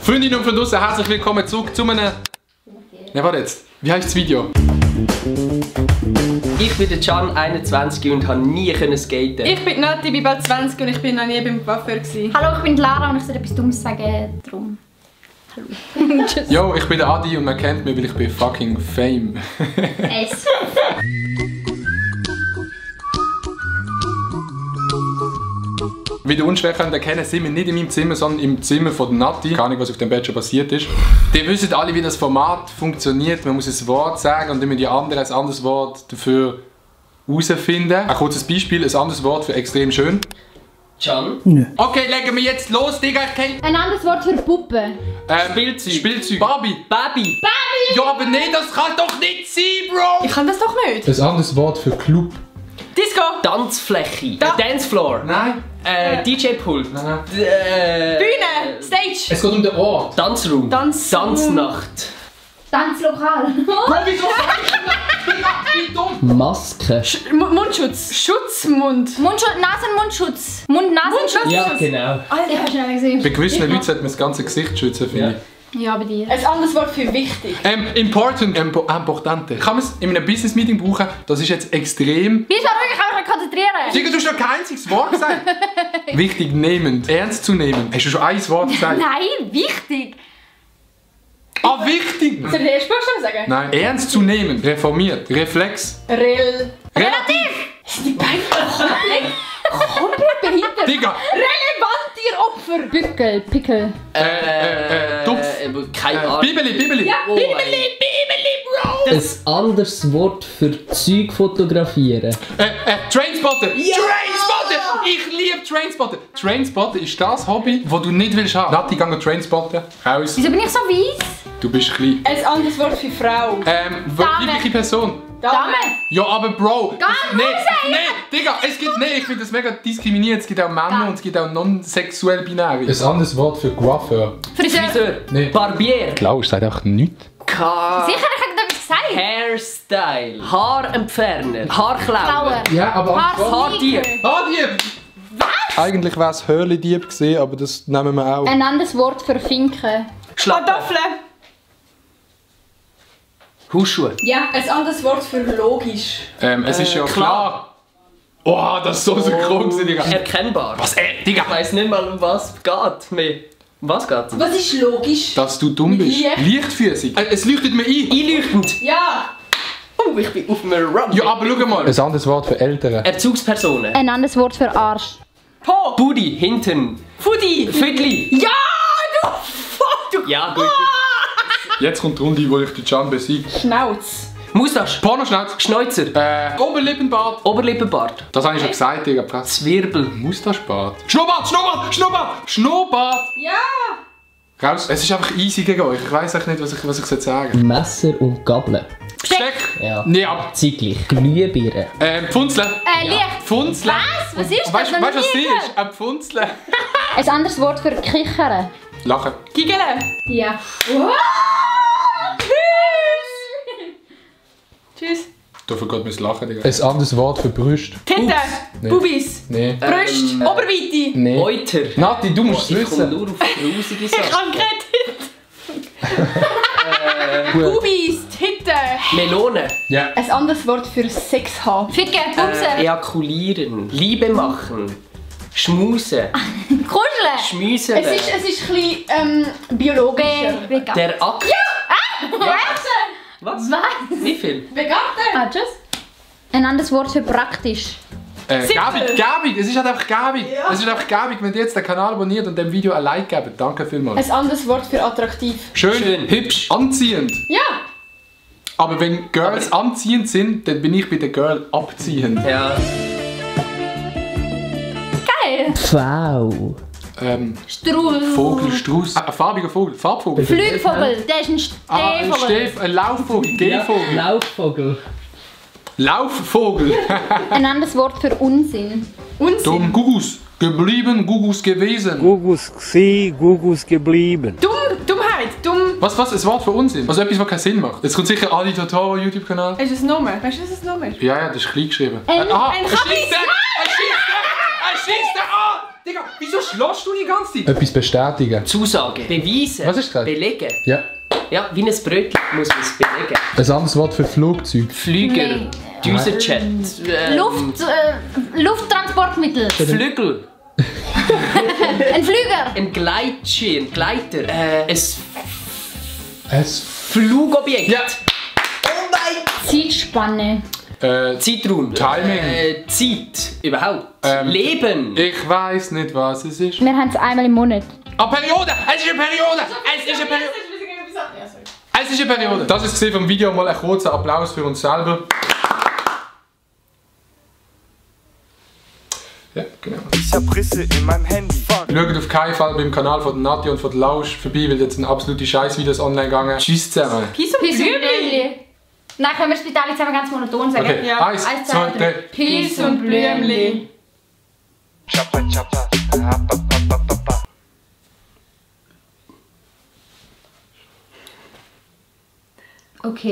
Freundinnen und Freunde, herzlich willkommen zurück zu einem... Ne, warte jetzt. Wie heißt das Video? Ich bin der Can, 21 und habe nie skaten. Ich bin Nati, bin bald 20 und ich bin noch nie beim Coiffeur gewesen. Hallo, ich bin Lara und ich soll etwas Dummes sagen, darum. Hallo. Yo, ich bin der Adi und man kennt mich, weil ich bin fucking Fame. Es. Wie ihr unschwer könnt erkennen, sind wir nicht in meinem Zimmer, sondern im Zimmer von Nati. Keine Ahnung, was auf dem Bett schon passiert ist. Die wissen alle, wie das Format funktioniert. Man muss ein Wort sagen und dann müssen die anderen ein anderes Wort dafür herausfinden. Ein kurzes Beispiel, ein anderes Wort für extrem schön. Can? Nö. Okay, legen wir jetzt los, Digga. Ein anderes Wort für Puppe. Spielzeug. Spielzeug. Barbie. Baby. Ja, aber nee, das kann doch nicht sein, Bro. Ich kann das doch nicht. Ein anderes Wort für Club. Disco. Tanzfläche. Dancefloor. Nein. DJ-Pult. Nein. Bühne. Stage. Es geht um den Ort. Tanzraum. Tanznacht. Tanzlokal. Bro, wieso sag ich das? Digga, wie dumm. Maske. Mundschutz. Schutzmund. Mundschutz, Nasen-Mundschutz. Mund-Nasen-Schutz. Ja, genau. Ich habe schnell gesehen. Bei gewissen Leuten sollte man das ganze Gesicht schützen, finde ich. Ja, bei dir. Ein anderes Wort für wichtig. Important, importante. Kann man es in einem Business-Meeting brauchen? Das ist jetzt extrem... Wieso ich kann mich konzentrieren? Digga, du hast noch kein einziges Wort gesagt. Wichtig, nehmend, ernst zu nehmen. Hast du schon ein Wort gesagt? Nein, wichtig. Ah, wichtig! Soll ich den ersten Buchstaben sagen? Nein, ernst zu nehmen, reformiert, Reflex. Relativ. Die beiden komplett behindert. Digga! Relevant, ihr Opfer. Bückel, Pickel. Tupf. Keine Ahnung. Bibeli. Ja, Oh, Bibeli, Bro. Ein anderes Wort für Zeug fotografieren. Trainspotter. Trainspotter! Ich liebe Trainspotter. Trainspotter ist das Hobby, das du nicht willst haben. Nati, geh Trainspotten. Raus. Wieso bin ich so weiss? Du bist klein. Ein anderes Wort für Frau. Weibliche Person. Dame. Ja, aber Bro. Geh Nee, Digga, ich finde das mega diskriminierend. Es gibt auch Männer und es gibt auch non-sexuell binäre. Ein anderes Wort für Coiffeur. Friseur. Nee. Barbier. Klaus sagt einfach nichts. Sicher, ich habe etwas gesagt. Hairstyle. Haarentferner. Haarklauer. Klauer. Ja, aber Haardieb. Haardieb! Was? Eigentlich wäre es Hörli-Dieb gewesen, aber das nehmen wir auch. Ein anderes Wort für Finken. Kartoffeln. Hausschuhe. Ja, ein anderes Wort für logisch. Es ist ja klar. Oh, das ist so synchron gewesen, Digga. Erkennbar. Was, Digga? Ich weiss nicht mal, um was es geht. Mehr. Um was geht's? Was ist logisch? Dass du dumm bist. Licht. Lichtfüßig. Es leuchtet mir ein. Einleuchtend. Ja. Oh, ich bin auf einem Run. Ja, aber schau mal. Ein anderes Wort für Eltern. Erzugspersonen. Ein anderes Wort für Arsch. Po. Budi, hinten. Fudi. Viertli. Ja, du Fuck, du. Ja, gut. Jetzt kommt die Runde, wo ich den Can besiege. Schnauz. Moustache. Pornoschnauz. Schnäuzer. Oberlippenbart. Oberlippenbart. Das habe ich schon gesagt, Digga. Press. Zwirbel. Moustaschbart. Schnurrbart. Ja. Raus. Es ist einfach easy gegen euch. Ich weiss echt nicht, was ich sagen. Messer und Gabel. Besteck. Ja. Nee, aber... Zeitgleich. Glühbirne. Pfunzeln. Licht. Pfunzeln. Was ist das? Weißt du, Noch was nie das gehört. ist? Ein Pfunzeln. Ein anderes Wort für Kichern. Lachen. Giggeln. Ja. Tschüss. Dafür geht mir das Lachen, Digga. Ein anderes Wort für Brüste. Tinte. Nee. Bubis. Nee. Brüste. Oberweite. Nee. Euter. Nati, du musst es Ich komme wissen. nur auf grusige Ich Sachen. kann keine Bubis. Tinte. Melone. Ja. Ein anderes Wort für Sex haben. Ficken. Bumsen. Ejakulieren. Liebe machen. Schmusen. Kuscheln. Schmüsen. Es ist ein bisschen biologischer. Vegan. Der Akt. Was? Was? Wie viel? Vegan. Ah, tschüss. Ein anderes Wort für praktisch. Gäbig. Es ist halt einfach gäbig. Es ist einfach gäbig, wenn ihr jetzt den Kanal abonniert und dem Video ein Like gebt. Danke vielmals. Ein anderes Wort für attraktiv. Schön. Hübsch. Anziehend. Ja. Aber wenn Girls anziehend sind, dann bin ich bei der Girl abziehend. Ja. Geil. Pfau. Strauß. Vogel, Strauß. Ein farbiger Vogel. Farbvogel. Flugvogel. Der ist ein Stehvogel. Ein Laufvogel. Gehvogel. Laufvogel. Laufvogel. Ein anderes Wort für Unsinn. Unsinn. Dumm. Gugus. Geblieben. Gugus gewesen. Gugus gsi, Gugus geblieben. Dummheit. Dumm. Was? Ein Wort für Unsinn? Also etwas, was keinen Sinn macht. Jetzt kommt sicher Adi Totoro YouTube-Kanal. Ist es Name? Weißt du, was es Name ist? Ja, das ist klein geschrieben. Ein Aha, ein ein Scheissdreck! Ein Scheissdreck! Ah! Digga, Wieso schlägst du die ganze Zeit? Etwas bestätigen. Zusage. Beweisen. Was ist das? Belegen. Ja. Ja, wie ein Brötchen muss man es belegen. Ein anderes Wort für Flugzeug. Flüger. Nee. Düsenjet. Lufttransportmittel. Flügel. Ein Flüger. Ein Gleitschirm. Ein Gleiter. Ein Flugobjekt. Ja. Oh mein Zeitspanne. Zeitraum. Timing. Zeit. Überhaupt. Leben. Ich weiß nicht, was es ist. Wir haben es einmal im Monat. Ah, Periode! Es ist eine Periode! Es ist eine Periode! Es ist eine Periode! Das ist vom Video, mal ein kurzer Applaus für uns selber. Ja, genau. Ich hab Risse in meinem Handy. Fuck. Schaut auf keinen Fall beim Kanal von Nati und von Lausch vorbei, weil jetzt sind absolute Scheiß-Videos online gegangen. Tschüss zusammen. Peace und Blümli. Nein, können wir später alle zusammen ganz monoton sagen? Okay, Ja. 1, 2, 3. Peace und Blümli. Chopper, chopper. Okay.